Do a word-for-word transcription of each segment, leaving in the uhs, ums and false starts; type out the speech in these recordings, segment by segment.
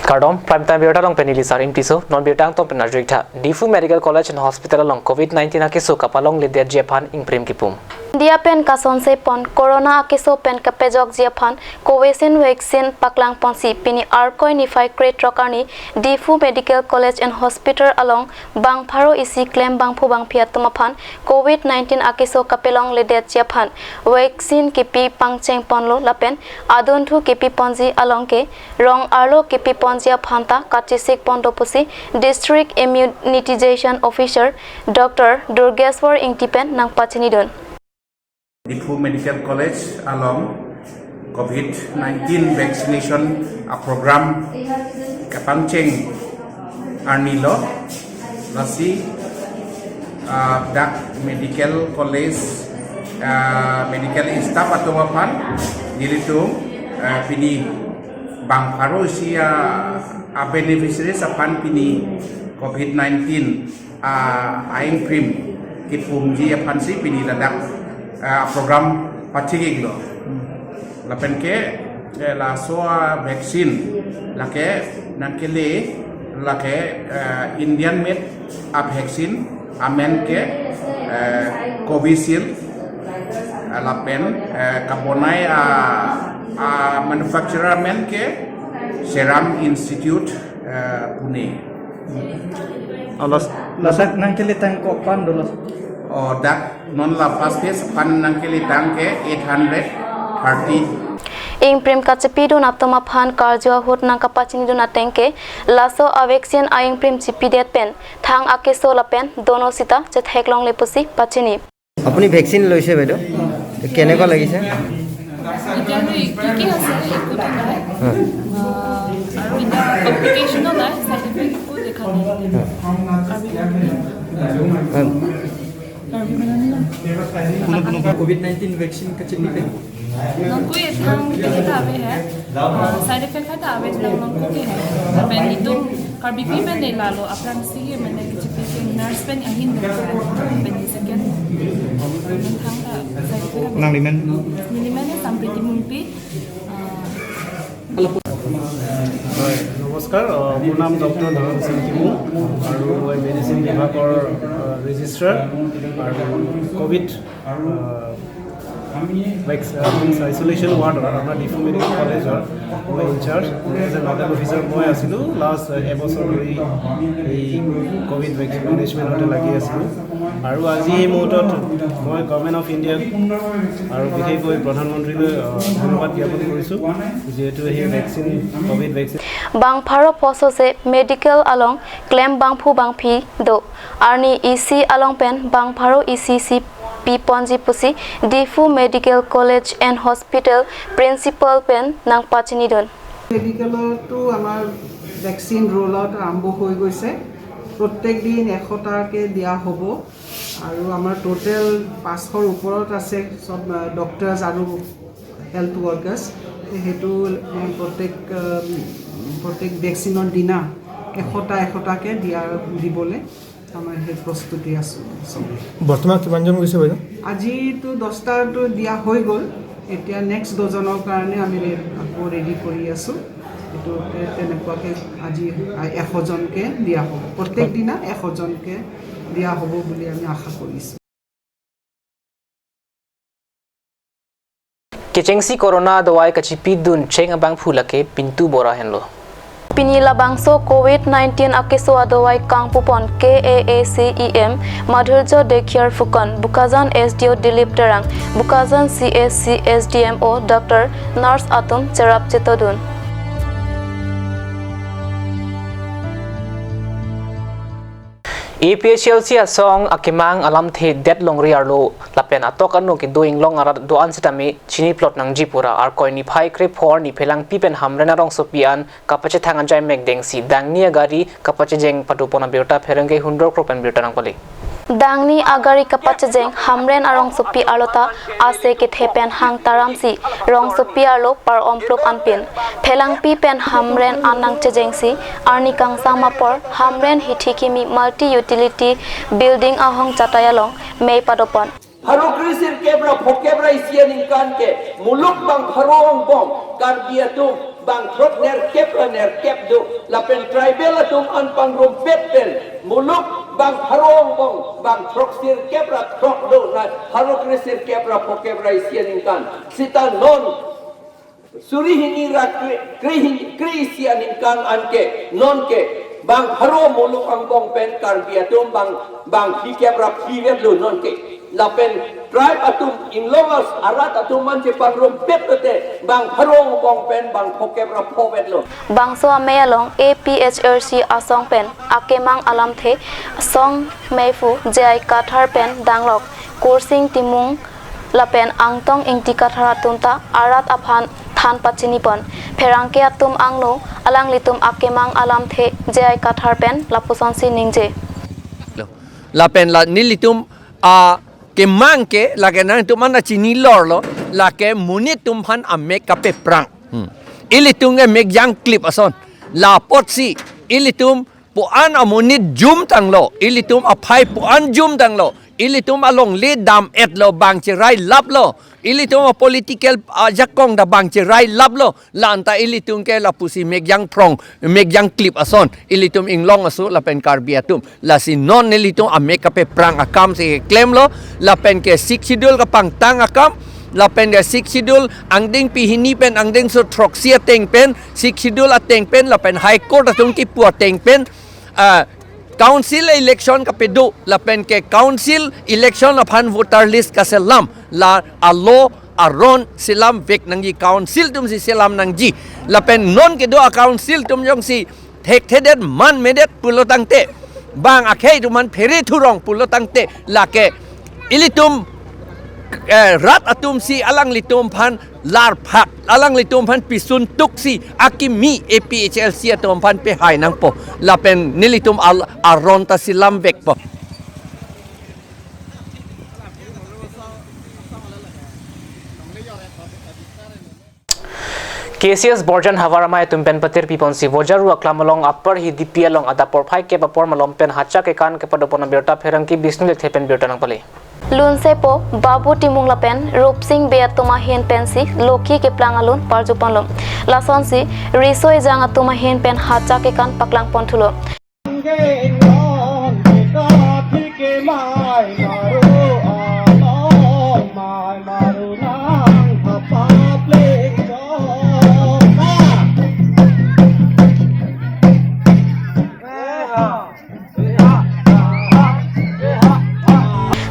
Kardom, Prime Time Birta along pen neli Sarim Tisso, non birta angton pen arju-ik tha. Diphu Medical College and Hospital along covid nineteen akeso kapalongledetji aphan ingprim kipum. India pen kasonse pon corona akeso pen kapejokji aphan Covaxin vaccine paklang ponsi pini Arkoi niphai krethrok arni Diphu Medical College and Hospital along bang pharo isi klem bangphu bangphi atum aphan covid nineteen akeso kapelongledetji aphan vaccine kipi pangcheng ponlo lapen adunthu kipi ponji along ke rong arlo kipi ponji aphan ta kachesik pon do pusi District Immunization Officer Doctor Durgeswar Ingti pen nangpachinidun. Diphu Medical College along covid nineteen vaccination a program kapangcheng arni lo, lasi, ah, dak medical college, ah, medical staff atum aphan nelitum, ah, pini bang pharo isi a, a beneficiaries aphan pini covid nineteen, ah, a ingprim kipumji aphansi pini ladak, ah, program pachigik lo. Lapen ke, eh, laso a vaccine lake nangkele lake, eh, Indian made a vaccine amen ke, eh, Covishield, eh, lapen, eh, kabonai a, a manufacturer amen ke Serum Institute, eh, Pune. Oh, los, los, nangkele tang ko-an do los? Oh, dak non la first phase aphan nangkele tang ke eight hundred thirty. Ingprim kachepidun atum aphan karju ahut nangkapachinidun ateng ke laso a vaccine a ingprim chepidet pen thang akeso lapen dono sita chetheklongle pusi pachini. আপুনি ভেকচিন লৈছে বাইদেউ? কেনেকুৱা লাগিছে? এতিয়ালৈ কি কি আছে একো নাই। হয়। আহ, আৰু এতিয়া কমপ্লিকেশ্যনো নাই, চাইড ইফেক্ট একো দেখা নাই। হয়। আৰু হয়। Covid nineteen vaccine kachepipin? Nangkoi ethang kita ave hai. Ah, side effect hai ta ave lang nangkoi ke hai. Pen itum Karbipi pen ne lalo, aphrang si mane kachepipin nurse pen ahin do pen second. Nang thang ta side effect. Nang limen? Nelimen Sampriti Mungpi. Ah, হয়, নমস্কাৰ। আহ, মোৰ নাম ডক্টৰ ধৰণ সিং টিমু আৰু মই medicine বিভাগৰ, আহ, registrar আৰু কভিড, আহ, ভেকচ-, আহ, মিনছ আইচলেশ্যন ৱাৰ্ডৰ, আমাৰ ডিফু মেডিকেল কলেজৰ মই incharge, as a nodal officer মই আছিলোঁ। লাষ্ট, আহ, এবছৰ ধৰি এই কভিড ভেকচিন মেনেজমেণ্টতে লাগি আছিলোঁ। আৰু আজি এই মুহূৰ্তত মই গভৰ্ণমেণ্ট অফ ইণ্ডিয়াক আৰু বিশেষকৈ প্ৰধানমন্ত্ৰীলৈ, আহ, ধন্যবাদ জ্ঞাপন কৰিছোঁ, যিহেতু সেই vaccine, covid vaccine Bang pharo poso se medical along klem bangphu bangphi do. Arni isi along pen bang pharo isi si pi ponji pusi Diphu Medical College and Hospital Principal pen nangpachinidun. মেডিকেলতো আমাৰ vaccine roll out আৰম্ভ হৈ গৈছে। প্ৰত্যেক দিন এশটাকৈ দিয়া হ'ব আৰু আমাৰ টোটেল পাঁচশৰ ওপৰত আছে চব, আহ, ডক্টৰ্ছ আৰু হেল্থ ৱৰ্কাৰ্ছ। সেইটো, আহ, প্ৰত্যেক, আহ, প্ৰত্যেক ভেকচিনৰ দিনা এশটা এশটাকৈ দিয়া, দিবলৈ আমাৰ সেই প্ৰস্তুতি আছোঁ চব। বৰ্তমান কিমানজন গৈছে বাইদেউ? আজিতো দহটাতো দিয়া হৈ গ'ল, এতিয়া নেক্সট ডজনৰ কাৰণে আমি ৰে-, আকৌ ৰেডি কৰি আছোঁ। এইটো তে-, তেনেকুৱাকৈ আজি এশজনকৈ দিয়া হ'ব, প্ৰত্যেক দিনা এশজনকৈ দিয়া হ'ব বুলি আমি আশা কৰিছোঁ। Kechengsi corona dawai kachipidun cheng abangphu lake Pintu Bora henlo. Pini labangso covid nineteen akeso adawai kangpupon K A A C E M Madhurjo Dekiar Phukan, Bokajan S D O Dilip Terang, Bokajan C S C S D M O doctor, nurse atum cherap chetodun. A P H L C asong akemang alamthe det longri arlo lapen atok ano kedo inglong arat do-an sitame chiniplot nangji pura Arkoi niphai krepho arni Phelangpi pen Hamren arongsopi an kapachethang ajai mekdengsi dangni agari kapachejeng padopon abirta pherangke hundrok pen birta nangpale. Dangni agari kapachejeng Hamren arongsopi arlo ta ase kethe pen hang taramsi rongsopi arlo par-omplup anpin Phelangpi pen Hamren an nangchejengsi arni kangsam apor Hamren hithi kimi multi utility building ahong chatai along mei padopon. Pharo kre sirkep ra phokep ra isi aningkan ke muluk bang pharo angbong Karbi atum Bang throk nerkep ra nerkep do, lapen tribal atum an pangrumpet pen muluk bang pharo angbong bang throksirkep ra throk do, na pharo kresirkep ra phokep ra isi aningkan. Sita non suri hini ra kre, kre hini, kre isi aningkan anke, nonke bang pharo muluk angbong pen Karbi atum bang, bang phlikep ra phlivet lo nonke. Lapen tribe atum, inglong as-, arat atum man chepangrumpet pete bang pharo angbong pen bang phokep ra phovet lo. Bangso amei along A P H L C asong pen akemang alamthe Song Meiphu, J I Kathar pen danglok Kursing Timung lapen Angtong Ingti Kathar atum ta arat aphan than pachinipon. Pherangke atum angno alanglitum akemang alamthe J I Kathar pen lapusonsi ningje. Lapen la nelitum akemang ke lake nangtum an ta chini lor lo, lake monit atum aphan amek kapeprang. Hmm. Ilitum ke mek jangklip ason. Lapotsi ilitum pu-an amonit jum tanglo, ilitum aphai pu-an jum tanglo, ilitum alongle dam-etlo, bang cherai laplo, ilitum a-political ajakong ta bang cherai laplo, la-an ta ilitum ke lapusi mek jangphrong, mek jangklip ason, ilitum inglong aso lapen Karbi atum. Lasi non nelitum amek kapeprang akam si klemlo, lapen ke Sixth Schedule kapangtang akam, lapen ke Sixth Schedule angdeng pehini pen angdengso throksi ateng pen, Sixth Schedule ateng pen, lapen High Court atum kipu ateng pen, ah, council election kapedo, lapen ke council election aphan voter list kaselam, la a-law aron selamvek nangji, council atumsi selam nangji. Lapen non kedo a-council atum jongsi thekthedet manmedet pulo tangte, bang akhei atum aphan phere thurong pulo tangte, lake ilitum, eh, rat atumsi alanglitum aphan larphak, alanglitum aphan pisuntuksi akimi A P H L C atum aphan pehai nangpo. Lapen nelitum al-, aron ta selamvekpo. K C S Borjan Havar amei atum pen patir piponsi Vojaru aklam along Upper Hidipi along adap porphai kep apor malom pen hacha kekan kepadopon abirta pherangke Bishnu Lekthe pen birta nangpale. Lunsepo Babu Timung lapen Rupsing Bey atum ahin pensi lokhi keplang alun parjuponlo. Lasonsi riso ejang atum ahin pen hacha kekan paklangponthulo.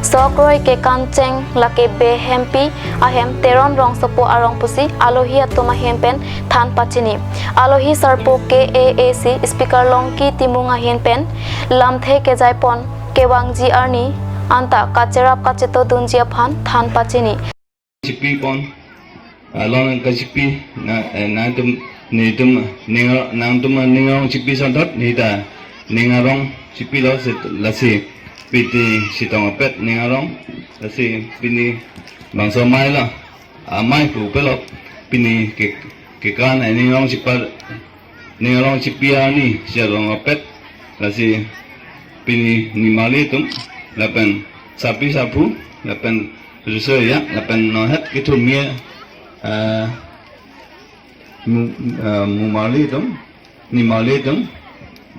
Sok roi kekan cheng lake Bey Hempi ahem Teron rongsopo arong pusi alohi atum ahin pen than pachini. Alohi sarpo K A A C Speaker Longki Timung ahin pen lamthe kejaipon kevangji arni anta kacherap kachetodunji aphan than pachini. Chipipon, along kachipi, na, eh, nangtum, netum, ning, nangtum ning arong chipi santhot, neta ning arong chipilo, se, lasi pini chetong apet ning arong, lasi pini bangso amei lo, amei pu pelo, pini ke, kekan, eh, ning arong chipa, ning arong chipi arni chetong apet, lasi pini nimarli atum, lapen sarpi sarpo, lapen riso ejang, lapen nonhet kethurmi, eh, mu, eh, mumarli atum, nimarli atum,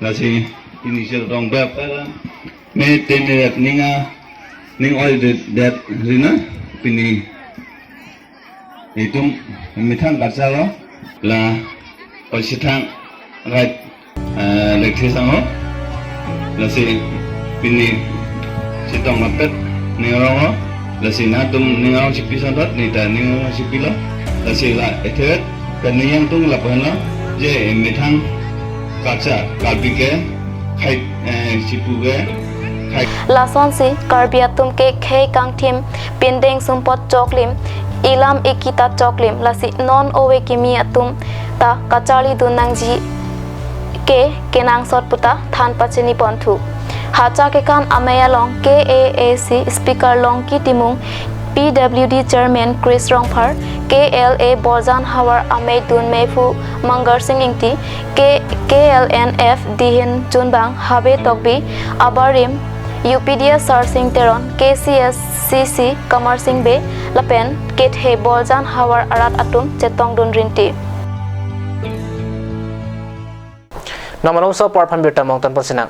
lasi pini chetong apet, me tene ning a, ning oidet ri na, pini itum methang kachalo la pasithang right, eh, Lekthe sangho. Lasi pini chetong apet ning arong ho. Lasi nangtum ning arong chipi santhot, neta ning arong chipilo. Lasi la ethet pen ning arong atum lapu-an lo. Je methang kacha Karbi ke khai, eh, chipu ke khai. Lasonsi Karbi atum ke khei kangthim, pindeng sumpot choklim, ilam ikita choklim, lasi non ove kimi atum ta kacharlidun nangji ke kenangsot puta than pachiniponthu. Hacha kekan amei along K A A C Speaker Longki Timung, P W D Chairman Chris Rongphar, K L A Borjan Havar amei dun meiphu Mangarsing Ingti, K-, K L N F dihin chunbang Habe Tokbi, abarim U P D S Sarsing Teron, K C S C C Kamarsing Bey, lapen kethe Borjan Havar arat atum chetongdun rinti. Non malomso apor aphan birta mongton ponsinang.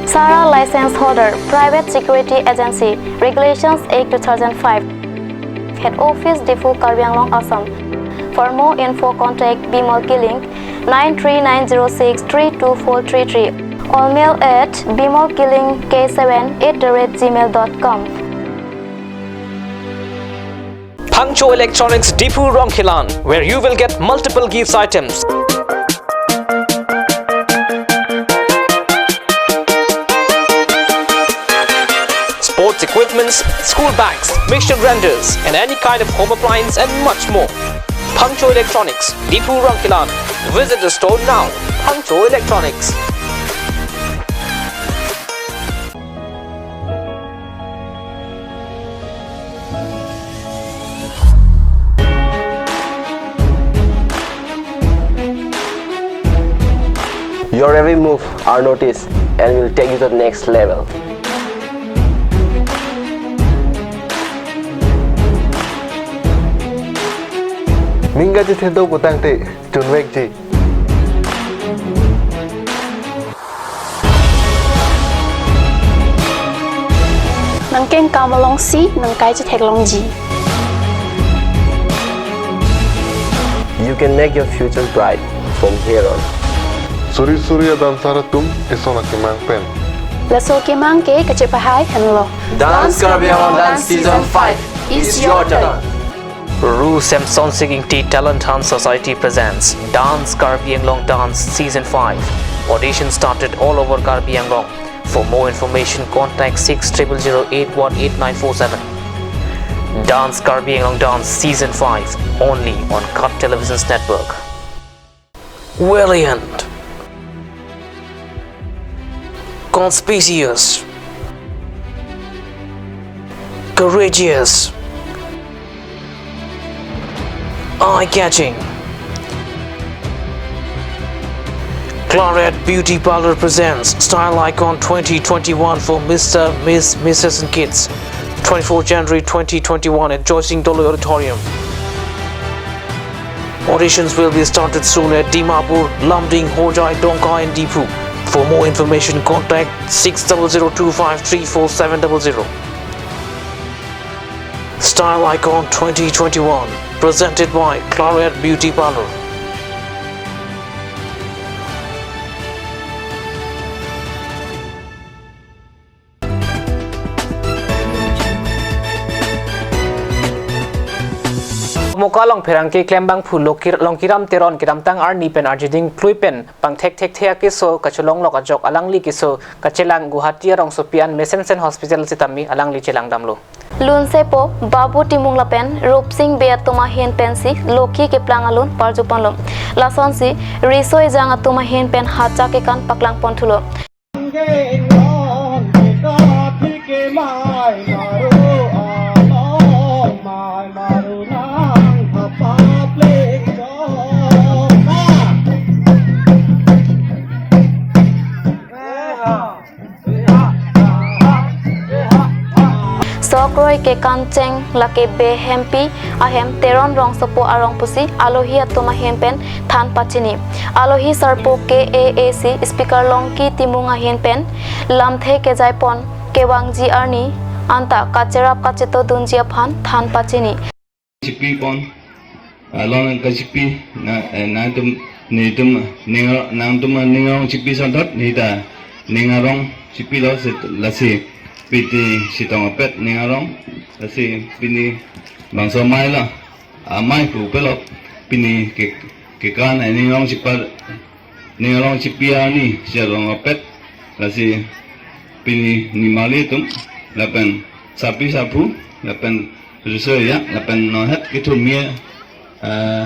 Sara license holder, private security agency, Regulations Act two thousand five. Head office Diphu, Karbi Anglong, Assam. For more info, contact Bimal Killing, nine three nine zero six three two four three three, or mail at bimal killing k seven at the rate gmail dot com. Phangcho Electronics, Diphu, Rongkhelan, where you will get multiple gifts items. Sports equipments, school bags, mixture grinders, and any kind of home appliance and much more. Phangcho Electronics, Diphu, Rongkhelan. Visit the store now. Phangcho Electronics. Your every move are noticed and will take you to the next level. Ning kachethek do putangte, chunvekji. Nangkengkam alongsi nangkai chetheklongji. You can make your future bright from here on. Suri suri a-dancer atum eson akemang pen. Laso akemang ke kachepahai henlo. Dance Karbi Anglong Dance Season five is your turn. Ru Semsonsing Ingti Talent Hunt Society presents Dance Karbi Anglong Dance Season five. Audition started all over Karbi Anglong. For more information, contact six triple zero eight one eight nine four seven. Dance Karbi Anglong Dance Season five, only on Cut Televisions Network. Valiant, conspicuous, courageous, eye-catching. Claret Beauty Parlor presents Style Icon twenty twenty-one for Mister, Miss, Missus and Kids. Twenty-fourth January twenty twenty-one at Joysing Doloi Auditorium. Auditions will be started soon at Dimapur, Lumding, Hojai, Dongka and Diphu. For more information, contact six double zero two five three four seven double zero. Style Icon twenty twenty-one, presented by Claret Beauty Parlor. Moka along pherangke klembangphu Lokir-, Longkiram Teron kedamtang arni pen arjiding klui pen pangthekthekthe akeso kacholonglok ajok alangli keso kachelang Guwahati arongsopi an Mesensen Hospital sitame alangli chelangdamlo. Lunsepo Babu Timung lapen Rupsing Bey atum ahin pensi Lokhi keplang alun parjuponlo. Lasonsi riso ejang atum ahin pen hacha kekan paklangponthulo. Sokroi kekan cheng lake Bey Hempi ahem Teron rongsopo arong pusi alohi atum ahin pen than pachini. Alohi sarpo K A A C Speaker Longki Timung ahin pen lamthe kejaipon kevangji arni anta kacherap kacheto dunji aphan than pachini. Chipipon, along kachipi, na, eh, nangtum, netum, ning, nangtum, ning arong chipi santhot, neta, ning arong chipilo, se, lasi, piti, sitong apet, ning arong, lasi, pini, bangso amei lo, amei pu pelo, pini, ke, kekan, eh, ning arong chipa, ning arong chipi arni, si arong apet, lasi pini nimarli atum, lapen sapi saphu, lapen riso ejang, lapen nonhet kethom me, eh,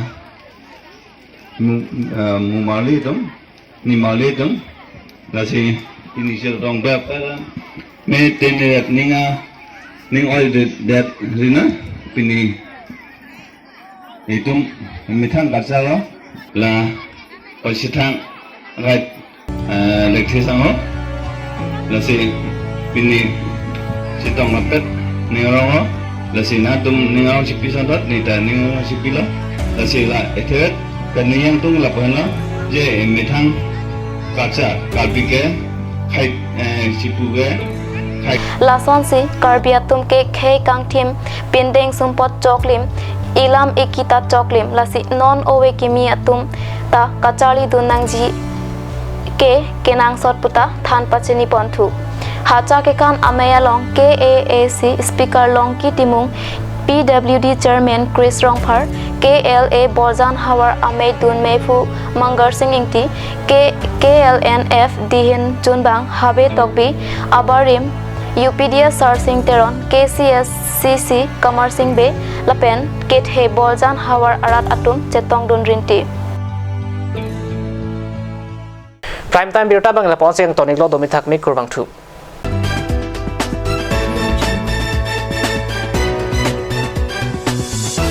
mu, eh, mumarli atum, nimarli atum, lasi pini si arong bep, eh, me tene ning a, ning oi det, det rina, pini itum methang kachalo la pasithang right, eh, lekthi sangho. Lasi pini sitong apet ning arong ho. Lasi nangtum ning arong chipi sandot, neta ning arong chipilo. Lasi la ethet kaningje atum lapu-an lo, je methang kacha Karbi ke khai, eh, chipu ke khai. Lasonsi Karbi atum ke khei kangthim, pindeng sumpot choklim, ilam ikita choklim, lasi non ove kimi atum ta kacharlidun nangji ke kenangsot puta than pachini ponthu. Hacha kekan amei along K A A C Speaker Longki Timung, P W D Chairman Chris Rongphar, K L A Borjan Havar amei dun meiphu Mangarsing Ingti, K-, K L N F dihin chunbang Habe Tokbi, abarim U P D S Sarsing Teron, K C S C C Kamarsing Bey, lapen kethe Borjan Havar arat atum chetongdun rinti. Prime Time birta abang lapu-ansi nangtoniklo, domi thakmi, kurvangthu.